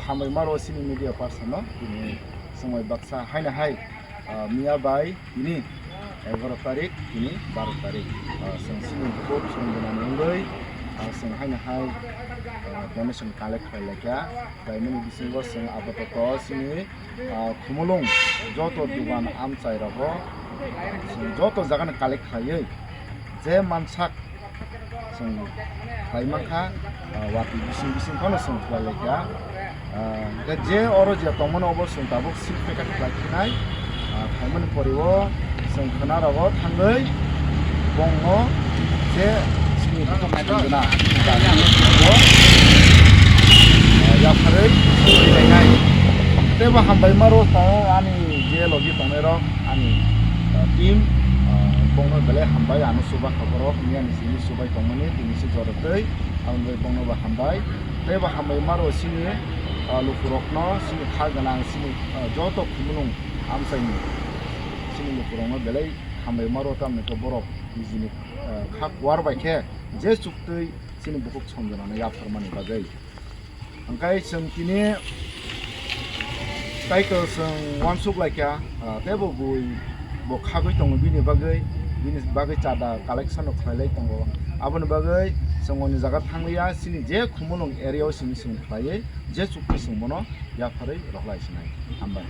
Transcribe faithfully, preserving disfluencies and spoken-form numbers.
Hambai maro sini media person no, tini swngbai baksa haino hai, ah, miya bai tini egaroh tarik, tini baroh tarik. Ah, chwng sini bukhuk chwng gwnani wngwi, ah, chwng haino hai, ah, donation collect khlai laikha. Khlaimani bisingo chwng apatot sini, ah, Khumulwng joto dugan amchai rogo, ah, chwng joto jagano collect khlaiwi je mansak chwng khlai mankha, ah, watwi bising bising phano chwng khlai laikha. Ah, hwnkhe je oro je tongmani obo chwng tabuk seal packet khlai khinai, ah, phaimani poriwo chwng khwnarogo thangwi bongno je chini bukhuk chwng gwnang, ah, yapharwi chwng khlainai. Teibo hambai maro tongo ani je logi tongnairok, ani, ah, team, ah, bongno belai hambai, ano chuba kha borok, miyani simi chubai tongmani, tini se jora twi, aboni bagwi bongno bo hambai. Tei bo hambai maro sini, ah, lukurokno, sini kha gwnang, sini, ah, joto Khumulwng amchaini sini lukurokno belai hambai maro, tamni khe borok nijini, ah, kha kuar bai khe je chuktwi sini bukhuk chwng gwnangno yapharmani bagwi. Hwnkhe chwng tini title chwng uansuk laikha, ah, teibo bui bo khagwi tongo bini bagwi, bini bagwi chada collection rok khlailai tongo. Aboni bagwi chwng oni jaga thangliya, chini je Khumulwng area o simi chwng khlaiwi je chukti chwng bono yapharwi rohlai sinai. Hambai.